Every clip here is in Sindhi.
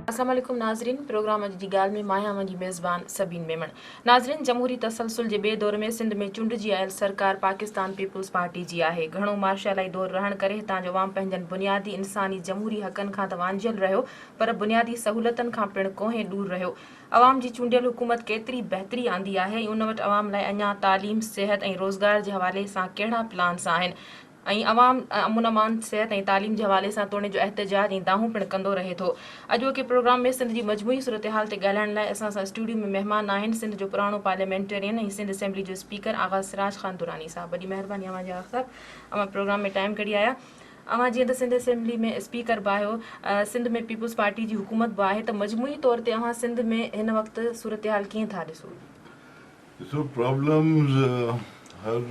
السلام عليڪم ناظرين پروگرام اڄ جي ڳالهه ۾ مان آهيان اوهان جي ميزبان سبين ميمڻ ناظرين جمهوري تسلسل جي ٻئي دور ۾ سنڌ ۾ چونڊجي آيل سرڪار پاڪستان پيپلز پارٽي جي آهي گهڻو مارشالائي دور رهڻ ڪري هتان جو عوام پنهنجن بنيادي انساني جمهوري حقن کان ته وانجهيل رهيو پر بنيادي سهولتن کان پڻ ڪوهين ڏور رهيو عوام جي چونڊيل حڪومت ڪيتري بهتري آندي آهي ۽ ان وٽ عوام لاء اڃا تعليم، صحت ۽ روزگار جي حوالي سان ڪهڙا پلانس آهن ۽ عوام امن امان، صحت ۽ تعليم جي حوالي سان توڻي جو احتجاج ۽ دانهون پڻ ڪندو رهي ٿو. اڄوڪي پروگرام ۾ سنڌ جي مجموعي صورتحال تي ڳالهائڻ لاء اسان سان اسٽوڊيو ۾ مهمان آهن سنڌ جو پراڻو پارليامينٽيرين ۽ سنڌ اسيمبلي جو اسپيڪر آغا سراج خان دراني صاحب وڏي مهرباني اوهان جي آغا صاحب اوهان پروگرام ۾ ٽائيم ڪڍي آيا. اوهان جيئن ته سنڌ اسيمبلي ۾ اسپيڪر به آهيو، سنڌ ۾ پيپلز پارٽي جي حڪومت به آهي ته مجموعي طور تي اوهان سنڌ ۾ هن وقت صورتحال ڪيئن ٿا ڏسو؟ ڏسو پرابلمز هر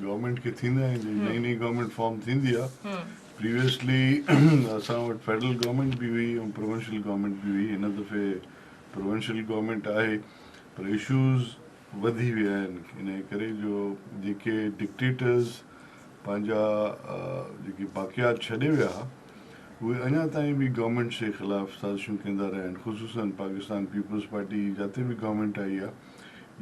گورنمينٽ کي ٿيندا آهن جڏهن نئين نئين گورنمينٽ فارم ٿيندي آهي پريويسلي اسان وٽ فيڊرل گورنمينٽ به هئي ۽ پروونشل گورنمينٽ به هئي هن دفعي پروونشل گورنمينٽ آهي پر اشوز وڌي ويا آهن انهي ڪري جو جيڪي ڊڪٽيٽرز پنهنجا جيڪي باقيات ڇڏي ويا ها اهي اڃا تائين به گورنمينٽس جي خلاف سازشون ڪندا رهيا آهن خصوصا پاڪستان پيپلز پارٽي جي جاتي به گورنمينٽ آئي آهي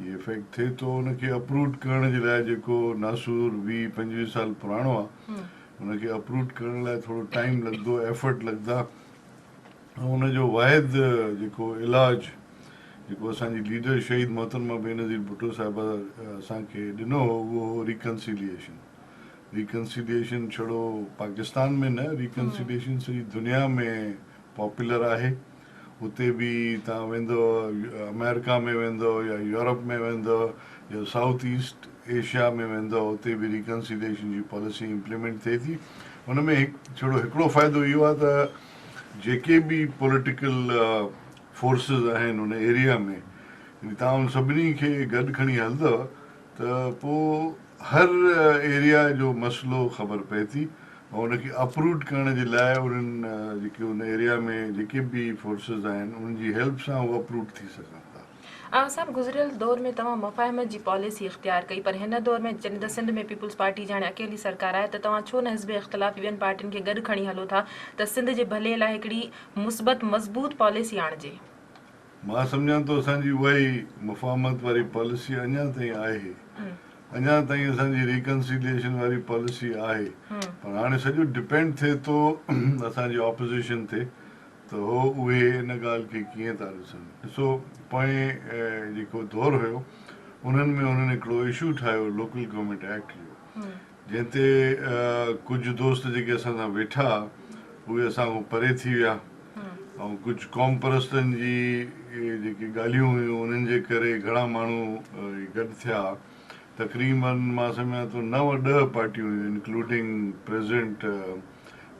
هي افيڪٽ ٿئي ٿو ان کي اپروٽ ڪرڻ جي لاء جيڪو ناسور 20 25 سال پراڻو آهي ان کي اپروٽ ڪرڻ لاء ٿورو ٽائيم لڳندو ايفرٽ لڳندا ۽ ان جو واحد جيڪو علاج جيڪو اسان جي ليڊر شهيد محترمه بينظير ڀٽو صاحبه اسان کي ڏنو هو اهو هو ريڪنسيليئيشن. ريڪنسيليئيشن ڇڙو پاڪستان ۾ نه ريڪنسيليئيشن سڄي دنيا ۾ پاپولر آهي. اتي به توهان ويندؤ آمريڪا ۾ ويندؤ يا يورپ ۾ ويندؤ يا سائوٿ ايسٽ ايشيا ۾ ويندؤ اتي به ريڪنسيليئيشن جي پاليسي امپليمينٽ ٿئي ٿي. ان ۾ هڪ ڇڙو هڪڙو فائدو اهو آهي ته جيڪي به پوليٽيڪل فورسز آهن ان ايريا ۾ يعني توهان ان سڀني کي گڏ کڻي هلندؤ ته پوء هر ايريا جو مسئلو خبر پئي ٿي ۽ ان کي اپروٽ ڪرڻ جي لاء انهن جيڪي ان ايريا ۾ جيڪي به فورسز آهن انهن جي هيلپ سان هو اپروٽ ٿي سگهن ٿا. آغا صاحب گذريل دور ۾ توهان مفاهمت جي پاليسي اختيار ڪئي پر هن دور ۾ جڏهن ته سنڌ ۾ پيپلز پارٽي جي هاڻي اڪيلي سرڪار آهي ته توهان ڇو نه حزب اختلاف ٻين پارٽين کي گڏ کڻي هلو ٿا ته سنڌ جي ڀلي لاء هڪڙي مثبت مضبوط پاليسي آڻجي. مان سمجهان ٿو اسان جي اها ئي مفاهمت واري پاليسي اڃا تائين آهي اڃا تائين اسان جي ريڪنسيليئيشن واري پاليسي آهي پر هاڻي سڄو ڊپينڊ ٿئي ٿو اسان جي آپوزيشن تي ته هو اهي ان ڳالهه کي ڪيئن ٿا ڏسن. ڏسو پوئين جيڪو دور هيو انهن ۾ انهن هڪڙو اشو ٺاهيو لوڪل گورنمينٽ ايڪٽ جو جنهن تي ڪجهه دوست جيڪي اسان سان ويٺا اهي اسان کان پري ٿي ويا ۽ ڪجهه قوم پرستن جي جيڪي ڳالهيون هيون انهن جي ڪري گهڻا ماڻهو گڏ ٿيا تقريبن مان سمجهان ٿو نو ڏهه پارٽيون هيون انڪلوڊنگ پريزنٽ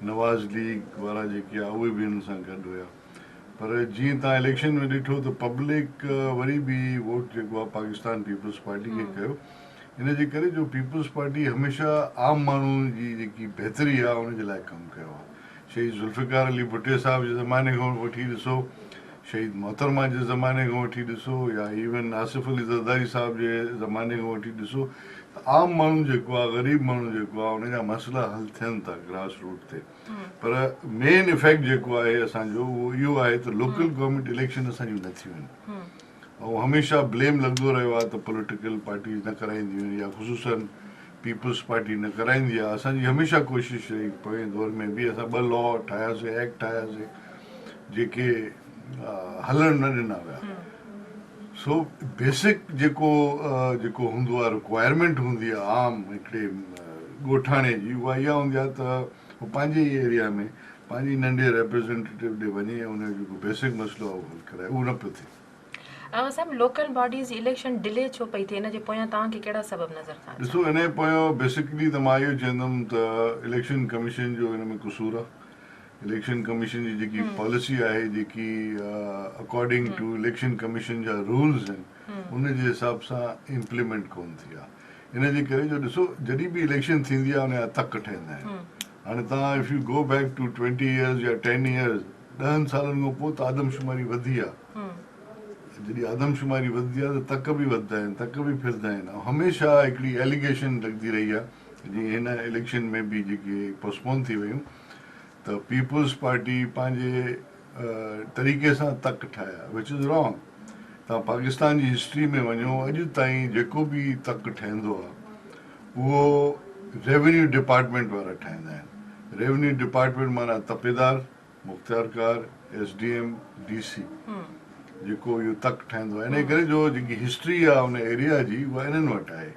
نواز ليگ وارا جيڪي آ اهي به هنن سان گڏ هيا پر جيئن تان اليڪشن ۾ ڏٺو ته پبلڪ وري به ووٽ جيڪو آ پاڪستان پيپلز پارٽي کي ڪيو ان جي ڪري جو پيپلز پارٽي هميشه عام ماڻهو جي جيڪي بهتري آ ان جي لاء ڪم ڪيو آ شهيد ذوالفقار علي ڀٽي صاحب جي زماني کان وٺي ڏسو شهيد محترمه جي زماني کان وٺي ڏسو يا ايون آصف علي زرداري صاحب جي زماني کان وٺي ڏسو ته عام ماڻهو جيڪو آهي غريب ماڻهو جيڪو آهي ان جا مسئلا حل ٿين ٿا گراس روٽ تي پر مين افيڪٽ جيڪو آهي اسان جو اهو اهو آهي ته لوڪل گورنمينٽ اليڪشن اسان جون نه ٿيون آهن ۽ هميشه بليم لڳندو رهيو آهي ته پوليٽيڪل پارٽيز نه ڪرائينديون آهن يا خصوصن پيپلز پارٽي نه ڪرائيندي آهي اسان جي هميشه ڪوشش رهي پوئين دور ۾ به اسان ٻه لا ٺاهياسي ايڪٽ ٺاهياسي جيڪي هلڻ نه ڏنا ويا سو بيسڪ جيڪو جيڪو هوندو آهي رڪوائرمينٽ هوندي آهي عام هڪڙي ڳوٺاڻي جي اها اها هوندي آهي ته هو پنهنجي ئي ايريا ۾ پنهنجي ننڍي ريپريزنٽيٽو ڏي وڃي ۽ ان جو جيڪو بيسڪ مسئلو آهي اهو حل ڪرائي اهو نه پيو ٿئي. آغا صاحب لوڪل باڊيز جي اليڪشن ڊلي ڇو پئي ٿئي ان جي پويان توهان کي ڪهڙا سبب نظر ٿا اچن؟ ڏسو ان جي پويان بيسڪلي ته مان اهو چوندم ته اليڪشن ڪميشن جو ان ۾ قصور آهي اليڪشن ڪميشن جي جيڪي پاليسي آهي جيڪي اڪارڊنگ ٽو اليڪشن ڪميشن جا رولز آهن ان جي حساب سان امپليمينٽ ڪون ٿي آهي ان جي ڪري جو ڏسو جڏهن به اليڪشن ٿيندي آهي ان جا تڪ ٺهندا آهن هاڻي توهان if you go back to twenty years يا ٽين ايئرز ڏهن سالن کان پوء ته آدمشماري وڌي آهي جڏهن آدمشماري وڌندي آهي ته تڪ به وڌندا آهن تڪ به ڦرندا آهن ۽ هميشه هڪڙي ايليگيشن لڳندي رهي آهي جيئن هن اليڪشن ۾ به جيڪي پوسٽپون ٿي ويون ته پيپلز پارٽي پنهنجي طريقي سان تڪ ٺاهيا وچ از رانگ. توهان پاڪستان جي هسٽري ۾ وڃو اڄ تائين جيڪو به تڪ ٺهندو آهي اهو ريونيو ڊپارٽمينٽ وارا ٺاهيندا آهن. ريونيو ڊپارٽمينٽ معنيٰ تپيدار، مختيارڪار، S D M, D C جيڪو اهو تڪ ٺاهيندو آهي. انهي ڪري جو جيڪي هسٽري آهي ان ايريا جي اها انهن وٽ آهي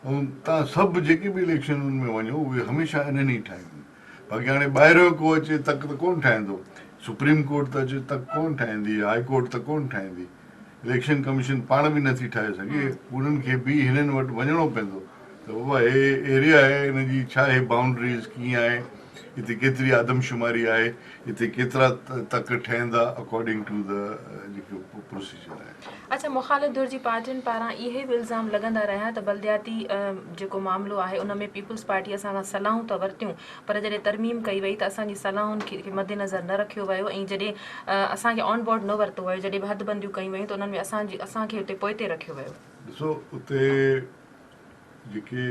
۽ توهان سڀ جيڪي به اليڪشنن ۾ وڃو اهي هميشه انهن ئي ٺاهيون آهن. باقي هاڻي ٻاهريون ڪو اچي تڪ ته ڪونه ٺاهيندو، سپريم ڪورٽ ته اچي تڪ ڪونه ٺاهيندي، هاء ڪورٽ ته ڪونه ٺاهيندي، اليڪشن ڪميشن پاڻ به نٿي ٺاهي سگهي، انهن کي به هنن وٽ وڃڻو پوندو ته بابا هي ايريا آهي ان جي ڇا هي بائونڊريز ڪيئن آهي، هتي ڪيتري آدمشماري آهي، هتي ڪيترا تڪ ٺهندا اڪارڊنگ ٽو the جيڪو پروسيجر آهي. اڇا مخالف ڌر جي پارٽين پاران اهي به الزام لڳندا رهيا ته بلدياتي جيڪو معاملو آهي ان ۾ پيپلز پارٽي اسان کان صلاحون ته ورتيون پر جڏهن ترميم ڪئي وئي ته اسان جي صلاحن کي مدنظر نه رکيو ويو ۽ جڏهن اسان کي آن بورڊ نه ورتو ويو جڏهن به حد بنديون ڪيون ويون ته انهن ۾ اسان جي اسان کي اتي پوئتي رکيو ويو. ڏسو اتي جيڪي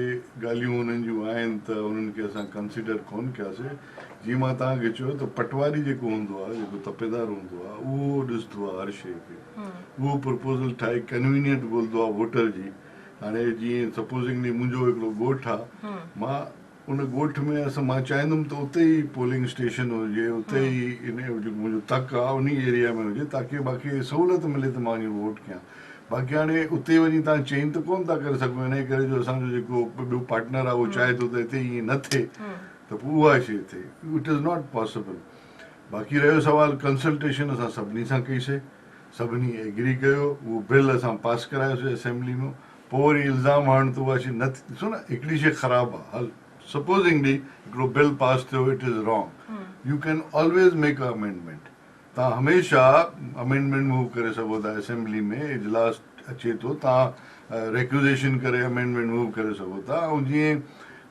ڳالهيون انهن جون آهن ته انهن کي اسان ڪنسيڊر ڪونه ڪياسي. جيئن مان توهان کي چيو ته پٽواري جيڪو هوندو آهي، جيڪو تپيدار هوندو آهي، اهو ڏسندو آهي هر شيء کي. اهو پرپوزل ٺاهي ڪنوينينٽ ڳولندو آهي ووٽر جي. هاڻي جيئن سپوزنگلي منهنجو هڪڙو ڳوٺ آهي، مان ان ڳوٺ ۾ اسان مان چاهيندم ته اتي ئي پولنگ اسٽيشن هجي، اتي ئي ان جيڪو منهنجو تڪ آهي انهي ايريا ۾ هجي تاڪه باقي سهولت ملي ته مان وڃي ووٽ ڪيان. باقي هاڻي اتي وڃي توهان چينج ته ڪونه ٿا ڪري سگهو انهي ڪري جو اسان جو جيڪو ٻيو پارٽنر آهي اهو چاهي ٿو ته هتي ائين نه ٿئي ته پوء اها شيء ٿئي it is not possible. باقي رهيو سوال ڪنسلٽيشن اسان سڀني سان ڪئي سي سڀني ايگري ڪيو اهو بل اسان پاس ڪرايوسي اسيمبلي ۾ پوء وري الزام هڻڻ ته اها شيء نه ٿي ڏسو نه هڪڙي شيء خراب آهي هل سپوزنگلي هڪڙو بل پاس ٿيو it is wrong you can always make a amendment توهان هميشه امينڊمينٽ موو ڪري سگهو ٿا اسيمبلي ۾ اجلاس اچي ٿو توهان ريڪوزيشن ڪري امينڊمينٽ موو ڪري سگهو ٿا ۽ جيئن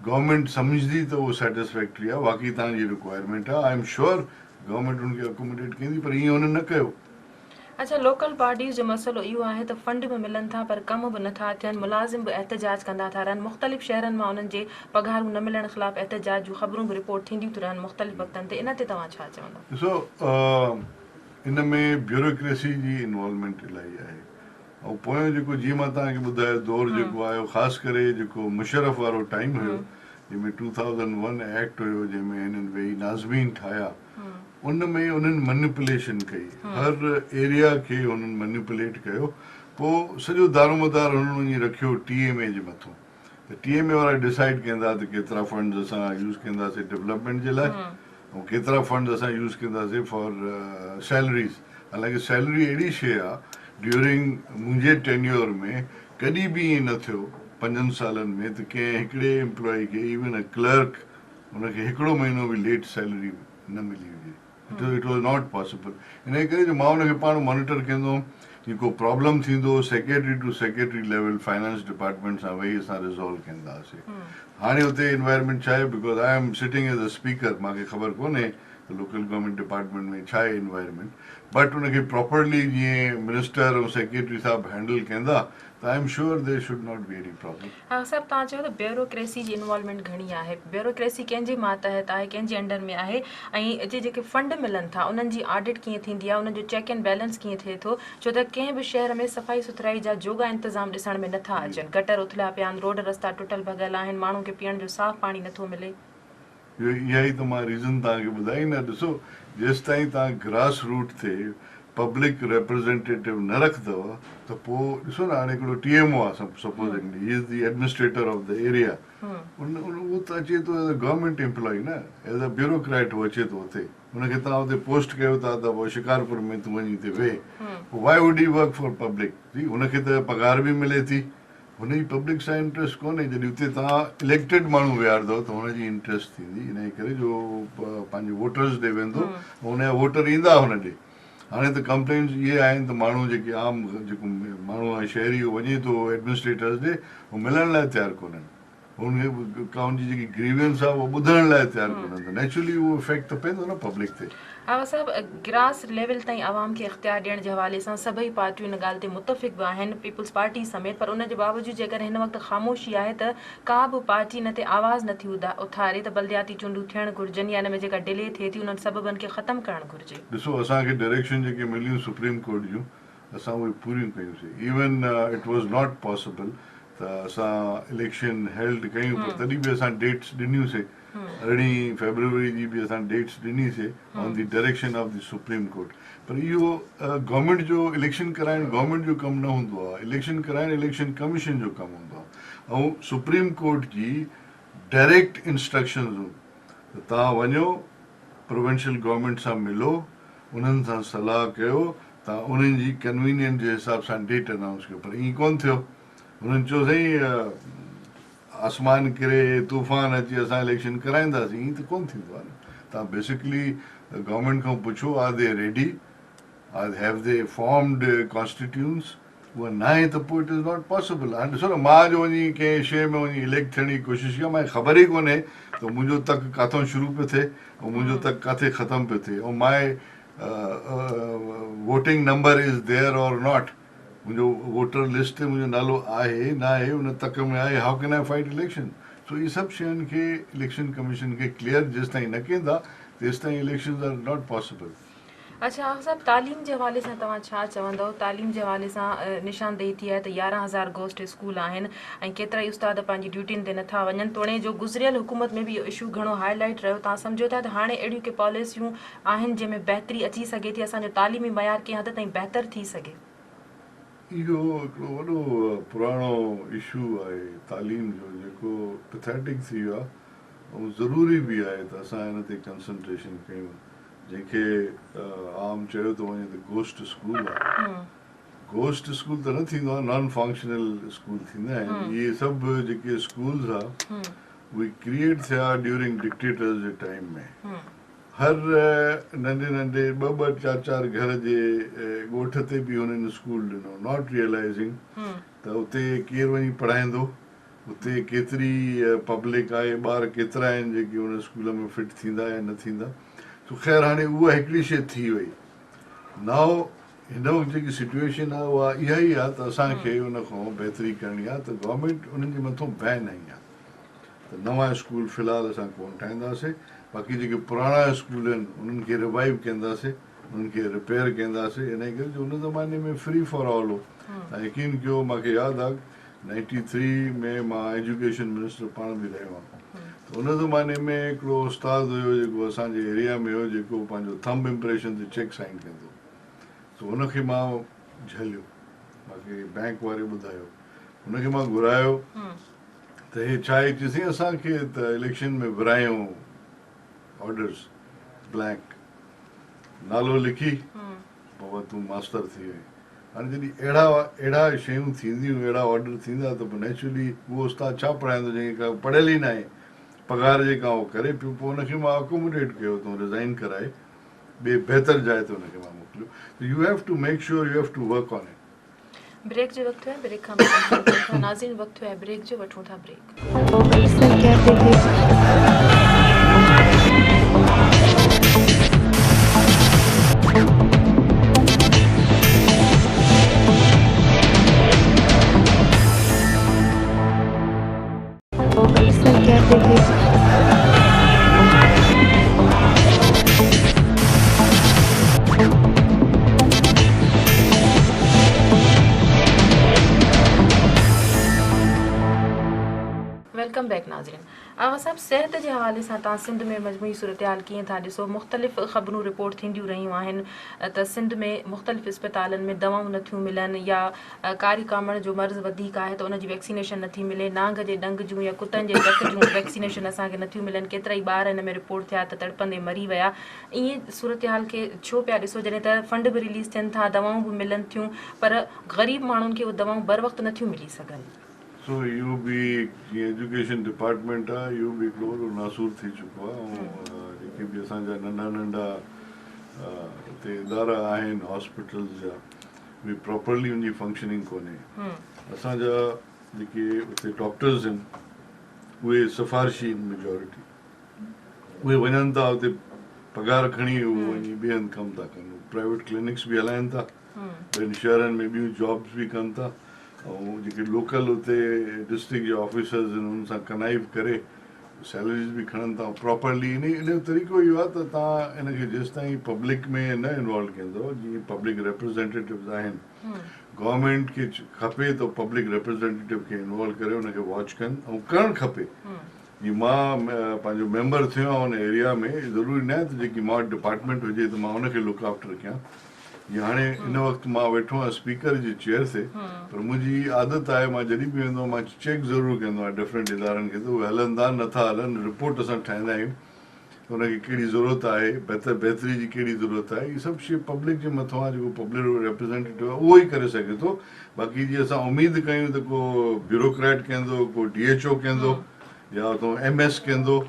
گورنمينٽ سمجهندي ته اهو سيٽسفيڪٽري آهي واقعي توهان جي رڪوائرمينٽ آهي I am sure government ان کي اڪوموڊيٽ ڪندي پر ائين هن نه ڪيو. اڇا لوڪل باڊيز جو مسئلو اهو آهي ته فنڊ به ملن ٿا پر ڪم به نه ٿا ٿين، ملازم به احتجاج ڪندا ٿا رهن، مختلف شهرن مان انهن جي پگهارون نه ملڻ خلاف احتجاج جون خبرون به رپورٽ ٿينديون ٿيون رهن مختلف وقتن تي ان تي توهان ڇا چوندؤ؟ ڏسو ان ۾ بيوروڪريسي جي انوالومينٽ الاهي آهي ۽ پويون جيڪو جيئن مان توهان کي ٻڌايو دور جيڪو آيو خاص ڪري جيڪو مشرف وارو ٽائيم هيو جنهن ۾ 2001 ايڪٽ هيو جنهن ۾ هنن ويهي ناظمين ٺاهيا ان ۾ انهن مئنيپوليشن ڪئي هر ايريا کي هنن مئنيپوليٽ ڪيو پوء سڄو دارومدار هنن وڃي رکيو ٽي ايم اي جي مٿو ته ٽي ايم اي وارا ڊسائيڊ ڪندا ته ڪيترا فنڊز اسان يوز ڪنداسي ڊولپمينٽ جي لاء ۽ ڪيترا فنڊز اسان يوز ڪنداسي فار سيلريز حالانڪه سيلري اهڙي شيء آ ڊيورنگ منهنجي ٽينيور ۾ ڪڏهن به ائين نه ٿيو پنجن سالن ۾ ته ڪنهن هڪڙي امپلائي کي ايون ا ڪلرڪ ان کي هڪڙو مهينو به ليٽ سيلري نه ملي هجي it was not possible انهي ڪري جو مان ان کي پاڻ مانيٽر ڪندو هوم جي ڪو پرابلم ٿيندو هو secretary to secretary level finance department سان ويهي اسان ريزالو ڪندا هئاسي هاڻي اتي انوائرمينٽ ڇا آهي because I am sitting as a speaker مان کي خبر ڪونهي ته لوڪل گورنمينٽ ڊپارٽمينٽ ۾ ڇا آهي انوائرمينٽ بٽ ان کي پراپرلي جيئن منسٽر ۽ سيڪريٽري صاحب هينڊل ڪندا ته I am sure there should not be any problem. ها صاحب توهان چيو ته بيوروڪريسي جي انوالومينٽ گهڻي آهي بيوروڪريسي ڪنهن جي ماتحت آهي ڪنهن جي انڊر ۾ آهي ۽ اتي جيڪي فنڊ ملن ٿا انهن جي آڊٽ ڪيئن ٿيندي آهي انهن جو چيڪ اينڊ بيلنس ڪيئن ٿئي ٿو ڇو ته ڪنهن به شهر ۾ صفائي سٿرائي جا جوڳا انتظام ڏسڻ ۾ نٿا اچن گٽر اٿليا پيا آهن روڊ رستا ٽٽل ڀڳل آهن ماڻهن کي پيئڻ جو صاف پاڻي نٿو ملي. اها ئي ته مان ريزن توهان کي ٻڌائي نه ڏسو جيستائين توهان گراس روٽ تي پبلڪ ريپريزينٽيٽو نه رکندؤ ته پوء ڏسو نه هاڻي هڪڙو ٽي ايم او آهي supposingly he is the administrator of the area ان اهو ته اچي ٿو ايز ا گورنمينٽ امپلائي نه ايز ا بيوروڪريٽ هو اچي ٿو اتي ان کي توهان اتي پوسٽ ڪيو ٿا ته پوء شڪارپور ۾ تون وڃي اتي ويهه پوء why would he work for public جي هن کي ته پگهار به ملي ٿي هن جي پبلڪ سان انٽريسٽ ڪونهي جڏهن اتي توهان اليڪٽيڊ ماڻهو ويهارندؤ ته هن جي انٽريسٽ ٿيندي انهي ڪري جو پنهنجي ووٽرز ڏي ويندو ۽ هن جا ووٽر ايندا هن ڏي هاڻي ته ڪمپلينٽس اهي آهن ته ماڻهو جيڪي عام جيڪو ماڻهو آهي شهري اهو وڃي ٿو ايڊمنسٽريٽرز ڏي هو ملڻ لاء تيار ڪونهن. هن کي ڪا ان جي جيڪي گريوينس آهي اها ٻڌڻ لاء تيار ڪونهن ته نيچرلي اهو افيڪٽ ته پوندو نه پبلڪ تي. آغا صاحب گراس ليول تائين عوام کي اختيار ڏيڻ جي حوالي سان سڀئي پارٽيون ان ڳالهه تي متفق به آهن پيپلز پارٽي سميت پر ان جي باوجود جيڪڏهن هن وقت خاموشي آهي ته ڪا به پارٽي ان تي آواز نٿي اٿاري ته بلدياتي چونڊون ٿيڻ گهرجن يا ان ۾ جيڪا ڊلي ٿئي ٿي انهن سببن کي ختم ڪرڻ گهرجي. ڏسو اسان کي ڊائريڪشن جيڪي مليون سپريم ڪورٽ جون اسان اهي پوريون ڪيون سي even it was not possible ته اسان اليڪشن هيلڊ ڪيون پر تڏهن به اسان ڊيٽس ڏنيون سي ارڙهين فيبروري جي به اسان ڊيٽس ڏني سي on the direction of the supreme court پر اهو گورنمينٽ جو اليڪشن ڪرائڻ گورنمينٽ جو ڪم نه هوندو آهي اليڪشن ڪرائڻ اليڪشن ڪميشن جو ڪم هوندو آهي ۽ سپريم ڪورٽ جي ڊائريڪٽ انسٽرڪشنز هون ته توهان وڃو پروونشل گورنمينٽ سان ملو انهن سان صلاح ڪيو توهان انهن جي ڪنوينينٽ جي حساب سان ڊيٽ انائونس ڪيو پر ائين ڪونه ٿيو هنن چيو سائين آسمان ڪري طوفان اچي اسان اليڪشن ڪرائينداسين ائين ته ڪونه ٿيندو آهي نه توهان بيسڪلي گورنمينٽ کان پڇو are they ready are have they formed constituents اها ناهي ته پوء it is not possible هاڻي ڏسو نه مان جو وڃي ڪنهن شيء ۾ وڃي اليڪٽ ٿيڻ جي ڪوشش ڪيان مانکي خبر ئي ڪونهي ته منهنجو تڪ ڪاٿون شروع پيو ٿئي ۽ منهنجو تڪ ڪاٿي ختم پيو ٿئي ۽ my voting number is there or not منهنجو ووٽر لسٽ تي منهنجو نالو آهي ناهي ان تڪ ۾ آهي how can I fight election سو اهي سڀ شين کي اليڪشن ڪميشن کي ڪليئر جيستائين نه ڪيندا تيستائين اليڪشنز آر not possible. اڇا آغا صاحب تعليم جي حوالي سان توهان ڇا چوندؤ تعليم جي حوالي سان نشاندهي ٿي آهي ته 11000 گوسٽ اسڪول آهن ۽ ڪيترائي استاد پنهنجي ڊيوٽين تي نٿا وڃن توڻي جو گذريل حڪومت ۾ به اهو اشو گهڻو هاء لائيٽ رهيو توهان سمجهو ٿا ته هاڻي اهڙيون ڪي پاليسيون آهن جنهن ۾ بهتري اچي سگهي ٿي اسان جو تعليمي معيار ڪنهن حد تائين بهتر ٿي سگهي. اهو هڪڙو وڏو پراڻو اشو آهي تعليم جو جيڪو پٿيٽڪ ٿي ويو آهي ۽ ضروري به آهي ته اسان ان تي ڪنسنٽريشن ڪيون جنهن کي عام چيو ٿو وڃي ته گوسٽ اسڪول آهي گوسٽ اسڪول ته نه ٿيندو آهي نان فنڪشنل اسڪول ٿيندا آهن اهي سڀ جيڪي اسڪولز آ اهي ڪريئيٽ ٿيا ڊيورنگ ڊڪٽيٽرز جي ٽائيم ۾ هر ننڍي ننڍي ٻه ٻه چار چار گهر جي ڳوٺ تي به هنن اسڪول ڏنو not realising ته اتي ڪير وڃي پڙهائيندو اتي ڪيتري پبلڪ آهي ٻار ڪيترا آهن جيڪي ان اسڪول ۾ فٽ ٿيندا يا نه ٿيندا سو خير هاڻي اها هڪڙي شي ٿي وئي نائو هن وقت جيڪي سچويشن آهي اها اها ئي آهي ته اسان کي ان کان بهتري ڪرڻي آهي ته گورنمينٽ انهن جي مٿو بين هنئي آهي ته نوان اسڪول في الحال اسان ڪونه ٺاهينداسين باقي جيڪي پراڻا اسڪول آهن انهن کي ريوائيو ڪنداسين انهن کي رپيئر ڪنداسين انهي ڪري جو ان زماني ۾ فري فار آل هو تان يقين ڪيو مانکي ياد آ نائنٽي ٿري ۾ مان ايجوڪيشن منسٽر پاڻ به رهيو آهيان ته ان زماني ۾ هڪڙو استاد هيو جيڪو اسان جي ايريا ۾ هيو جيڪو پنهنجو ٿمب امپريشن تي چيڪ سائن ڪندو سو ان کي مان جهليو مانکي بئنڪ واري ٻڌايو ان کي مان گهرايو ته هي ڇا آهي؟ چيسين اسان کي ته اليڪشن ۾ ورهايون آرڊرز بلينڪ نالو لکي بابا تون ماستر ٿي وئين. هاڻي جڏهن اهڙا اهڙا شيون ٿينديون اهڙا آرڊر ٿيندا ته پوء نيچرلي اهو استاد ڇا پڙهائيندو جنهن کي ڪا پڙهيل ئي ناهي پگهار جيڪا اهو ڪري پيو پوء ان کي مان اڪوموڊيٽ ڪيو تون ريزائن ڪرائي ٻي بهتر جاء تي ان کي مان موڪليو ته you have to make sure you have to work on it. Break جو وقت ٿيو آهي بريڪ کان پوء ڪنٽينيو ڪيون ٿا ناظرين وقت ٿيو آهي بريڪ جو وٺون ٿا بريڪ. Welcome back ناظرين آغا صاحب صحت جي حوالي سان توهان سنڌ ۾ مجموعي صورتحال ڪيئن ٿا ڏسو مختلف خبرون رپورٽ ٿينديون رهيون آهن ته سنڌ ۾ مختلف اسپتالن ۾ دوائون نٿيون ملن يا ڪاري ڪامڻ جو مرض وڌيڪ آهي ته ان جي ويڪسينيشن نٿي ملي، نانگ جي ڏنگ جون يا ڪتن جي چڪ جون ويڪسينيشن اسان کي نٿيون ملن، ڪيترائي ٻار ان ۾ رپورٽ ٿيا ته تڙپندي مري ويا، ائين صورتحال کي ڇو پيا ڏسو جڏهن ته فنڊ به رليز ٿين ٿا، دوائون به ملن ٿيون پر غريب ماڻهن کي اهي دوائون بروقت نٿيون ملي سگهن. سو اهو به جيئن ايجوڪيشن ڊپارٽمينٽ آهي اهو به هڪڙو وڏو ناسور ٿي چڪو آهي ۽ جيڪي به اسان جا ننڍا ننڍا اتي ادارا آهن هاسپيٽلز جا به پراپرلي ان جي فنڪشننگ ڪونهي اسان جا جيڪي اتي ڊاڪٽرز آهن اهي سفارشي آهن ميجارٽي اهي وڃن ٿا اتي پگهار کڻي اهي وڃي ٻئي هنڌ ڪم ٿا ڪن پرائيويٽ ڪلينڪس به هلائن ٿا ٻين شهرن ۾ ٻيون جابس به ڪن ٿا ۽ جيڪي لوڪل اتي ڊسٽرڪٽ جا آفيسرز آهن انهن سان ڪنائيو ڪري سيلريز به کڻن ٿا پراپرلي ان ان جو طريقو اهو آهي ته توهان ان کي جيستائين پبلڪ ۾ نه انوالو ڪندو جيئن پبلڪ ريپريزينٽيٽوز آهن گورنمينٽ کي کپي ته پبلڪ ريپريزينٽيٽو کي انوالو ڪري ان کي واچ ڪن ۽ ڪرڻ کپي جي مان پنهنجو ميمبر ٿيو آهيان ان ايريا ۾ ضروري ناهي ته جيڪي مان وٽ ڊپارٽمينٽ هجي ته مان ان کي لڪ آفٽر ڪيان جي هاڻي ان وقت مان ويٺو آهيان اسپيڪر جي چيئر تي پر منهنجي عادت آهي مان جڏهن به ويندو آهيان مان چيڪ ضرور ڪندو آهيان ڊفرنٽ ادارن کي ته اهي هلن ٿا نٿا هلن رپورٽ اسان ٺاهيندا آهيون ته ان کي ڪهڙي ضرورت آهي بهتر بهتري جي ڪهڙي ضرورت آهي هي سڀ شي پبلڪ جي مٿان آهي جيڪو پبلڪ ريپريزينٽيٽو آهي اهو ئي ڪري سگهي ٿو باقي جي اسان اميد ڪيون ته ڪو بيوروڪريٽ ڪندو ڪو ڊي ايڇ او ڪندو يا اتو ايم ايس ڪندو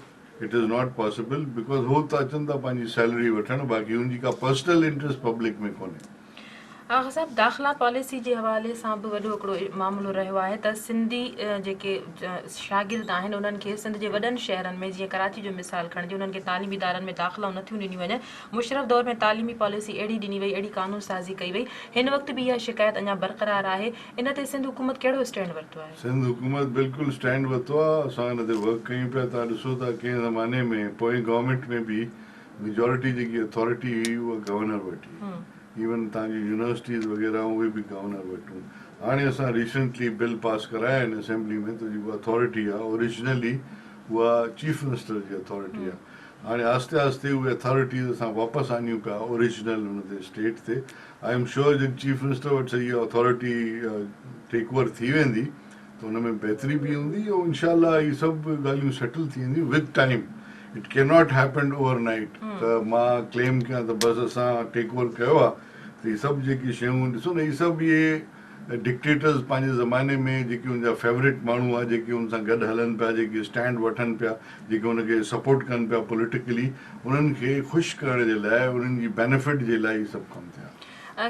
it is not possible because هو ته اچن ٿا پنهنجي سيلري وٺڻ باقي ان جي ڪا پرسنل انٽريسٽ پبلڪ ۾ ڪونهي. آغا صاحب داخلا پاليسي جي حوالي سان به وڏو هڪڙو معاملو رهيو آهي ته سنڌي جيڪي شاگرد آهن انهن کي سنڌ جي وڏن شهرن ۾ جيئن ڪراچي جو مثال کڻجي انهن کي تعليمي ادارن ۾ داخلائون نٿيون ڏنيون وڃن مشرف دور ۾ تعليمي پاليسي اهڙي ڏني وئي اهڙي قانون سازي ڪئي وئي هن وقت به اها شڪايت اڃا برقرار آهي ان تي سنڌ حڪومت ڪهڙو اسٽينڊ ورتو آهي؟ سنڌ حڪومت بلڪل اسٽينڊ ورتو آهي اسان ان تي ورڪ ڪيون پيا توهان ڏسو ٿا ڪنهن زماني ۾ پوئين گورنمينٽ ۾ به ميجارٽي جيڪي اٿارٽي هئي اها گورنر وٽ هئي ايون تان جون يونيورسٽيز وغيره اهي به گورنر وٽ هيون هاڻي اسان ريسنٽلي بل پاس ڪرايا آهن اسيمبلي ۾ ته جيڪو اٿارٽي آهي اوريجنلي اها چيف منسٽر جي اٿارٽي آهي هاڻي آهستي آهستي اهي اٿارٽيز اسان واپس آنيون پيا اوريجنل ان تي اسٽيٽ تي I am sure جڏهن چيف منسٽر وٽ سڄي اٿارٽي ٽيڪ اوور ٿي ويندي ته ان ۾ بهتري به ايندي ۽ انشاء الله هي سڀ ڳالهيون سيٽل ٿي وينديون with time it can not happen over night ته مان ڪليم ڪيان ته بس اسان ٽيڪ اوور ڪيو آهي ته هي سڀ جيڪي شيون ڏسو نه هي سڀ اهي ڊڪٽيٽرز پنهنجي زماني ۾ جيڪي ان جا فيورٽ ماڻهو هئا جيڪي ان سان گڏ هلن پيا جيڪي اسٽينڊ وٺن پيا جيڪي ان کي سپورٽ ڪن پيا پوليٽيڪلي انهن کي خوش ڪرڻ جي لاء انهن جي بينيفٽ جي لاء هي سڀ ڪم ٿيا.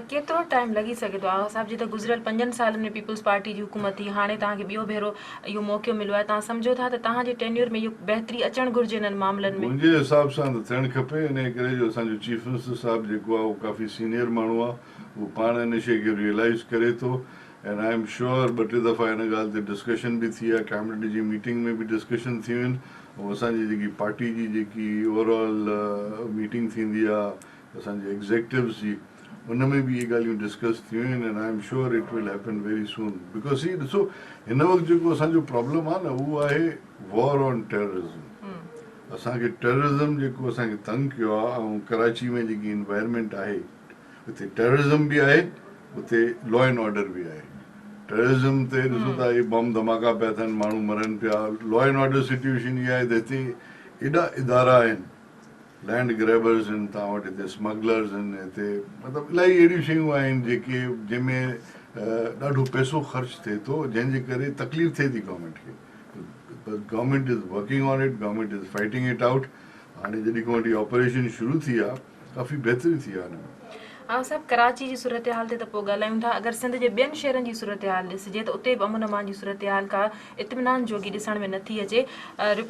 ڪيترو ٽائيم لڳي سگهي ٿو آغا صاحب جي ته گذريل پنجن سالن ۾ پيپلز پارٽي جي حڪومت ٿي هاڻي توهان کي ٻيو ڀيرو اهو موقعو مليو آهي توهان سمجهو ٿا ته توهان جي ٽينيور ۾ اهو بهتري اچڻ گهرجي انهن معاملن ۾؟ منهنجي حساب سان ته ٿيڻ کپي انهي ڪري جو اسان جو چيف منسٽر صاحب جيڪو آهي اهو ڪافي سينيئر ماڻهو آهي اهو پاڻ ان شيء کي ريئلائيز ڪري ٿو اينڊ I am sure ٻه ٽي دفعا ان ڳالهه تي ڊسڪشن به ٿي آهي ڪيبنيٽ جي ميٽنگ ۾ به ڊسڪشن ٿيون آهن ۽ اسان جي جيڪي پارٽي جي جيڪي اوور آل ميٽنگ ٿيندي آهي اسان جي ايگزيڪٽوز جي ان ۾ به اهي ڳالهيون ڊسڪس ٿيون آهن and I am sure it will happen very soon because هي ڏسو هن وقت جيڪو اسان جو پرابلم آهي نه اهو آهي وار آن ٽيررزم اسان کي ٽيررزم جيڪو اسان کي تنگ ڪيو آهي ۽ ڪراچي ۾ جيڪي انوائرمينٽ آهي اتي ٽيررزم به آهي اتي لا اينڊ آرڊر به آهي ٽيررزم تي ڏسو ٿا هي بم ڌماڪا پيا ٿين ماڻهو مرن پيا لا اينڊ آرڊر سچويشن اها آهي ته هتي ايڏا ادارا آهن لينڊ گريبرز آهن توهان وٽ هتي اسمگلرز آهن هتي مطلب الاهي اهڙيون شيون آهن جيڪي جنهن ۾ ڏاڍو پئسو خرچ ٿئي ٿو جنهن جي ڪري تڪليف ٿئي ٿي گورنمينٽ کي بس government is working on it government is fighting it out هاڻي جڏهن کان وٺي آپريشن شروع ٿي آهي ڪافي بهتري ٿي آهي ان ۾. آغا صاحب ڪراچي جي صورتحال تي ته پوء ڳالهايون ٿا اگر سنڌ جي ٻين شهرن جي صورتحال ڏسجي ته اتي به امن امان جي صورتحال ڪا اطمينان جوڳي ڏسڻ ۾ نٿي اچي.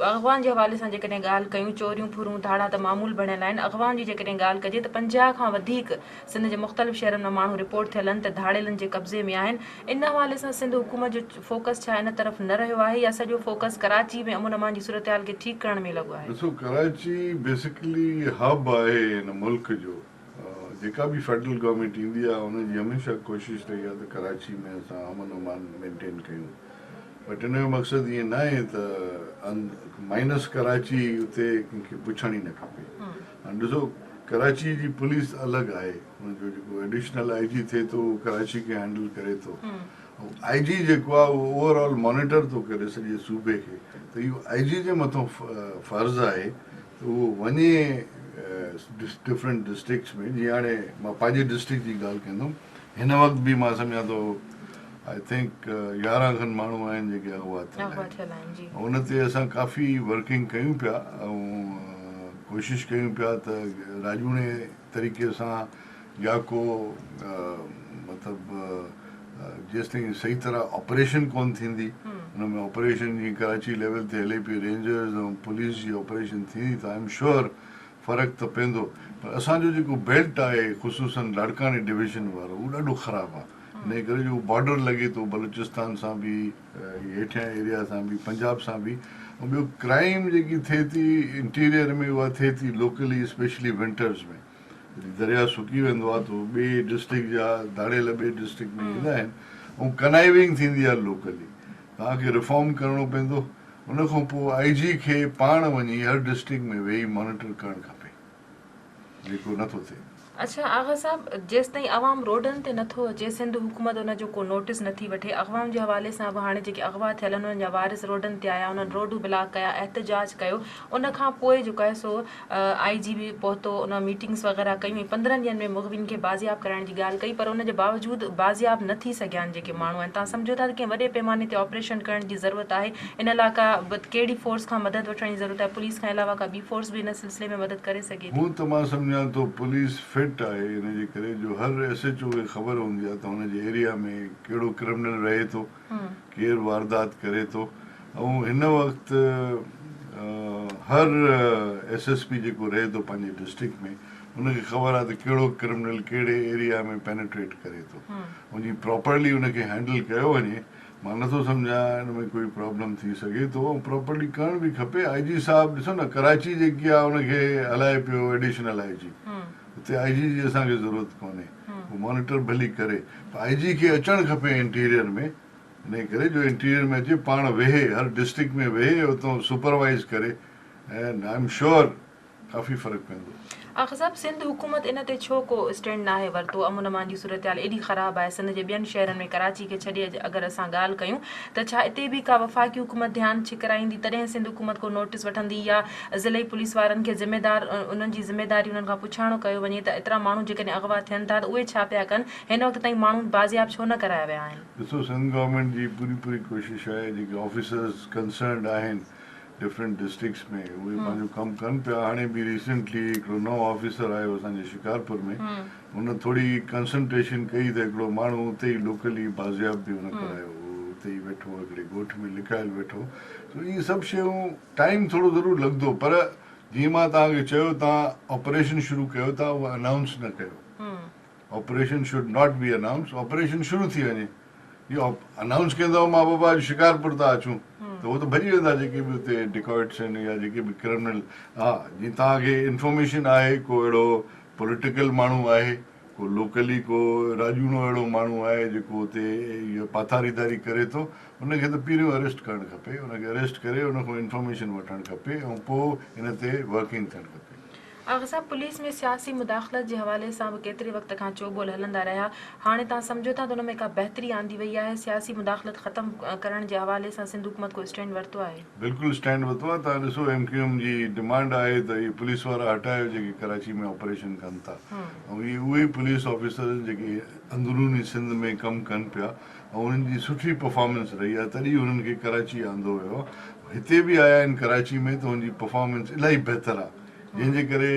اغوائن جي حوالي سان جيڪڏهن ڳالهه ڪيون چوريون، ڦرون، ڌاڙا ته معمول بڻيل آهن. اغوائن جي جيڪڏهن ڳالهه ڪجي ته 50 کان وڌيڪ سنڌ جي مختلف شهرن مان ماڻهو رپورٽ ٿيل آهن ته ڌاڙيلن جي قبضي ۾ آهن. ان حوالي سان سنڌ حڪومت جو فوڪس ڇا ان طرف نه رهيو آهي يا سڄو فوڪس ڪراچي ۾ امن امان جي صورتحال کي ٺيڪ ڪرڻ ۾ لڳو آهي؟ ڏسو ڪراچي بيسيڪلي هب آهي هن ملڪ جو. جيڪا به فيڊرل گورنمينٽ ايندي آهي ان جي هميشه ڪوشش رهي آهي ته ڪراچي ۾ اسان امن امان مينٽين ڪيون بٽ ان جو مقصد ائين ناهي ته مائنس ڪراچي اتي ڪنهن کي پڇڻ ئي نه کپي هاڻي ڏسو ڪراچي جي پوليس الڳ آهي ان جو جيڪو ايڊيشنل I جي ٿئي ٿو اهو ڪراچي کي هينڊل ڪري ٿو ۽ آئي جي جيڪو آهي اهو اوور آل مانيٽر ٿو ڪري سڄي صوبي کي ته اهو آئي جي جي مٿو فرض آهي ته اهو وڃي ڊفرنٽ ڊسٽرڪٽس ۾ جيئن هاڻي مان پنهنجي ڊسٽرڪٽ جي ڳالهه ڪندم هن وقت به مان سمجهان ٿو I think 11 کن ماڻهو آهن جيڪي اغوا ٿيل آهن ان تي اسان ڪافي ورڪنگ ڪيون پيا ۽ ڪوشش ڪيون پيا ته راڄوڻي طريقي سان يا ڪو مطلب جيستائين صحيح طرح آپريشن ڪون ٿيندي ان ۾ آپريشن جيئن ڪراچي ليول تي هلي پئي رينجرز ۽ پوليس جي آپريشن ٿيندي ته I am sure فرق ته پوندو پر اسان جو جيڪو بيلٽ آهي خصوصن لاڙڪاڻي ڊويزن وارو اهو ڏاڍو خراب آهي انهي ڪري جو بارڊر لڳي ٿو بلوچستان سان به هيٺيان ايريا سان به پنجاب سان به ۽ ٻيو ڪرائيم جيڪي ٿئي ٿي انٽيريئر ۾ اها ٿئي ٿي لوڪلي اسپيشلي ونٽرز ۾ جڏهن درياء سڪي ويندو آهي ته ٻئي ڊسٽرڪٽ جا ڌاڙيل ٻئي ڊسٽرڪٽ ۾ ايندا آهن ۽ ڪنائيونگ ٿيندي آهي لوڪلي توهان کي ريفارم ڪرڻو پوندو ان کان پوء آئي جي کي پاڻ وڃي هر ڊسٽرڪٽ ۾ ويهي مانيٽر ڪرڻ کپي جيڪو نه ٿو ٿئي. اڇا آغا صاحب جيستائين عوام روڊن تي نٿو اچي سنڌ حڪومت ان جو ڪو نوٽس نٿي وٺي اغوائن جي حوالي سان به هاڻي جيڪي اغوا ٿيل آهن انهن جا وارث روڊن تي آيا انهن روڊون بلاڪ ڪيا احتجاج ڪيو ان کان پوء جيڪو آهي سو آء جي به پهتو ان ميٽنگس وغيره ڪيون ۽ 15 ڏينهن ۾ مغوين کي بازياب ڪرائڻ جي ڳالهه ڪئي پر ان جي باوجود بازياب نه ٿي سگهيا آهن جيڪي ماڻهو آهن توهان سمجهو ٿا ته ڪنهن وڏي پيماني تي آپريشن ڪرڻ جي ضرورت آهي ان لاء ڪا ڪهڙي فورس کان مدد وٺڻ جي ضرورت آهي پوليس کان علاوه ڪا ٻي فورس به ان سلسلي ۾ مدد ڪري سگهي ٿي. هون ته مان سمجهان ٿو پوليس فٽ آهي ان جي ڪري جو هر ايس ايڇ او کي خبر هوندي آهي ته هن جي ايريا ۾ ڪهڙو ڪرمنل رهي ٿو ڪير واردات ڪري ٿو ۽ هن وقت هر ايس ايس پي جيڪو رهي ٿو پنهنجي ڊسٽرڪٽ ۾ ان کي خبر آهي ته ڪهڙو ڪرمنل ڪهڙي ايريا ۾ پينيٽريٽ ڪري ٿو ۽ جي پراپرلي ان کي هينڊل ڪيو وڃي مان نٿو سمجهان ان ۾ ڪوئي پرابلم ٿي سگهي ٿو ۽ پراپرلي ڪرڻ به کپي آء جي صاحب ڏسو نه ڪراچي جيڪي آهي ان کي هلائي پيو ايڊيشنل I جي اتي آء جي جي اسان کي ضرورت ڪونهي هو مانيٽر ڀلي ڪري پر آء جي کي اچڻ کپي انٽيريئر ۾ انهي ڪري جو انٽيريئر ۾ اچي پاڻ ويهي هر ڊسٽرڪٽ ۾ ويهي اتان سپروائيز ڪري اينڊ I am sure ڪافي فرق پوندو. آغا صاحب سنڌ حڪومت ان تي ڇو ڪو اسٽينڊ ناهي ورتو امن امان جي صورتحال ايڏي خراب آهي سنڌ جي ٻين شهرن ۾ ڪراچي کي ڇڏي اڄ اگر اسان ڳالهه ڪيون ته ڇا اتي به ڪا وفاقي حڪومت ڌيان ڇڪرائيندي تڏهن سنڌ حڪومت ڪو نوٽيس وٺندي يا ضلعي پوليس وارن کي ذميدار انهن جي ذميداري انهن کان پڇاڻو ڪيو وڃي ته ايترا ماڻهو جيڪڏهن اغوا ٿين ٿا ته اهي ڇا پيا ڪن هن وقت تائين ماڻهو بازياب ڇو نه ڪرايا ويا آهن. ڏسو سنڌ گورنمينٽ جي پوري پوري ڪوشش آهي جيڪي آفيسرز ڪنسرنڊ آهن ڊفرنٽ ڊسٽرڪٽس ۾ اهي پنهنجو ڪم ڪن پيا هاڻي به ريسنٽلي هڪڙو نئون آفيسر آيو اسان جي شڪارپور ۾ هن ٿوري ڪنسنٽريشن ڪئي ته هڪڙو ماڻهو اتي ئي لوڪلي بازياب به هن ڪرايو هو اتي ئي ويٺو هو هڪڙي ڳوٺ ۾ لڪايل ويٺو هو سو اهي سڀ شيون ٽائيم ٿورو ضرور لڳندو پر جيئن مان توهان کي چيو توهان آپريشن شروع ڪيو ٿا اهو انائونس نه ڪيو operation should not be announce operation شروع ٿي وڃي جي انائونس ڪندو مان بابا اڄ شڪارپور ٿا اچون ته هو ته ڀڄي ويندا جيڪي به اتي ڊڪوئٽس آهن يا جيڪي به ڪرمنل ها جي توهان کي انفارميشن آهي ڪو اهڙو پوليٽيڪل ماڻهو آهي ڪو لوڪلي ڪو راڄوڻو اهڙو ماڻهو آهي جيڪو اتي اهو پاٿاريداري ڪري ٿو ان کي ته پهريون اريسٽ ڪرڻ کپي ان کي اريسٽ ڪري ان کان انفارميشن وٺڻ کپي ۽ پوء ان تي ورڪنگ ٿيڻ کپي. آغا صاحب پوليس ۾ سياسي مداخلت جي حوالي سان به ڪيتري وقت کان چوٻول هلندا رهيا، هاڻي توهان سمجهو ٿا ته ان ۾ ڪا بهتري آندي وئي آهي، سياسي مداخلت ختم ڪرڻ جي حوالي سان سنڌ حڪومت ڪو اسٽينڊ ورتو آهي؟ بلڪل اسٽينڊ ورتو آهي، توهان ڏسو ايم ڪيو ايم جي ڊمانڊ آهي ته اهي پوليس وارا هٽايو جيڪي ڪراچي ۾ آپريشن ڪن ٿا ۽ اهي اهي ئي پوليس آفيسر آهن جيڪي اندروني سنڌ ۾ ڪم ڪن پيا ۽ انهن جي سٺي پرفارمنس رهي آهي تڏهن انهن کي ڪراچي آندو ويو آهي هتي به آيا آهن ڪراچي ۾ ته انهن جي پرفارمنس الاهي بهتر آهي جنهن جي ڪري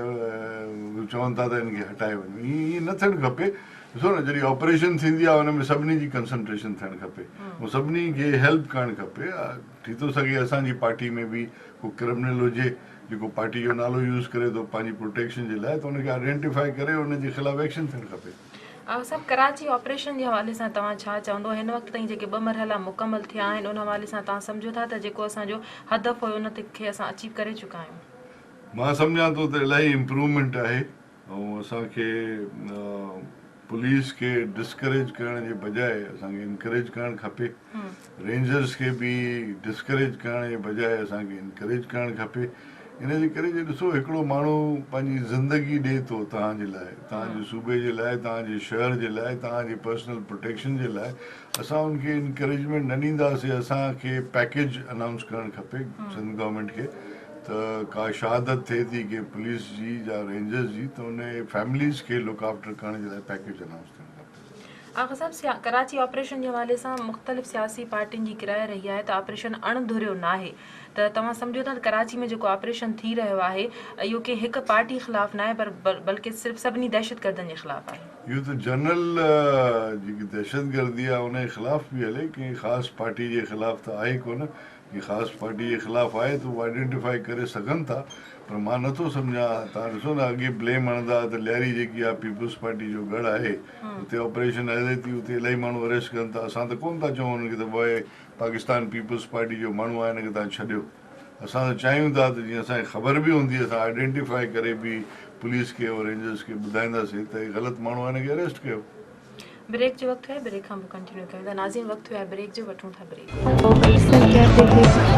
هو چون ٿا ته هن کي هٽائي وڃو ائين نه ٿيڻ کپي ڏسو نه جڏهن آپريشن ٿيندي آهي ان ۾ سڀني جي ڪنسنٽريشن ٿيڻ کپي ۽ سڀني کي هيلپ ڪرڻ کپي ٿي ٿو سگهي اسان جي پارٽي ۾ به ڪو ڪرمنل هجي جيڪو پارٽي جو نالو يوز ڪري ٿو پنهنجي پروٽيڪشن جي لاء ته ان کي آئيڊينٽيفائي ڪري ان جي خلاف ايڪشن ٿيڻ کپي. آغا صاحب ڪراچي آپريشن جي حوالي سان توهان ڇا چوندو هن وقت تائين جيڪي ٻه مرحلا مڪمل ٿيا آهن ان حوالي سان توهان سمجهو ٿا ته جيڪو اسان جو هدف هيو ان کي اسان اچيو ڪري چڪا آهيون؟ مان سمجهان ٿو ته الاهي امپروومينٽ آهي ۽ اسان کي پوليس کي ڊسڪريج ڪرڻ جي بجاء اسان کي انڪريج ڪرڻ کپي رينجرز کي به ڊسڪريج ڪرڻ جي بجاء اسان کي انڪريج ڪرڻ کپي ان جي ڪري جو ڏسو هڪڙو ماڻهو پنهنجي زندگي ڏئي ٿو توهان جي لاء توهان جي صوبي جي لاء توهان جي شهر جي لاء توهان جي پرسنل پروٽيڪشن جي لاء اسان ان کي انڪريجمينٽ نه ڏينداسين اسان کي پيڪيج انائونس ڪرڻ کپي سنڌ گورنمينٽ کي ته ڪا شهادت ٿئي ٿي ڪنهن پوليس جي يا رينجرز جي ته ان فيمليز کي لڪ آفٽر ڪرڻ جي لاء پيڪيج انائونس ٿيڻ کپي. آغا صاحب ڪراچي آپريشن جي حوالي سان مختلف سياسي پارٽين جي ڪراء رهي آهي ته آپريشن اڻ ڌريو ناهي ته توهان سمجهو ٿا ته ڪراچي ۾ جيڪو آپريشن ٿي رهيو آهي اهو ڪنهن هڪ پارٽي خلاف ناهي پر بلڪه صرف سڀني دهشتگردن جي خلاف آهي. اهو ته جنرل جيڪي دهشتگردي آهي ان جي خلاف پئي هلي ڪنهن خاص پارٽي جي خلاف ته آهي ڪونه جي خاص پارٽي جي خلاف آهي ته اهو آئيڊينٽيفائي ڪري سگهن ٿا پر مان نٿو سمجهان توهان ڏسو نه اڳي بليم هڻندا ته لياري جيڪي آهي پيپلز پارٽي جو ڳڙهه آهي اتي آپريشن هلي ٿي اتي الاهي ماڻهو اريسٽ ڪن ٿا اسان ته ڪونه ٿا چئون انهن کي ته بابا هي پاڪستان پيپلز پارٽي جو ماڻهو آهي هن کي توهان ڇڏيو اسان ته چاهيون ٿا ته جيئن اسان کي خبر به هوندي اسان آئيڊينٽيفائي ڪري به پوليس کي اور رينجرز کي ٻڌائينداسين ته هي غلط ماڻهو آهي هن کي اريسٽ ڪيو. بريڪ جو وقت ٿيو آهي بريڪ کان پوء ڪنٽينيو ڪيون ٿا ناظرين وقت ٿيو آهي بريڪ جو وٺون ٿا بريڪ. اڪثر ڪهتي ٿي.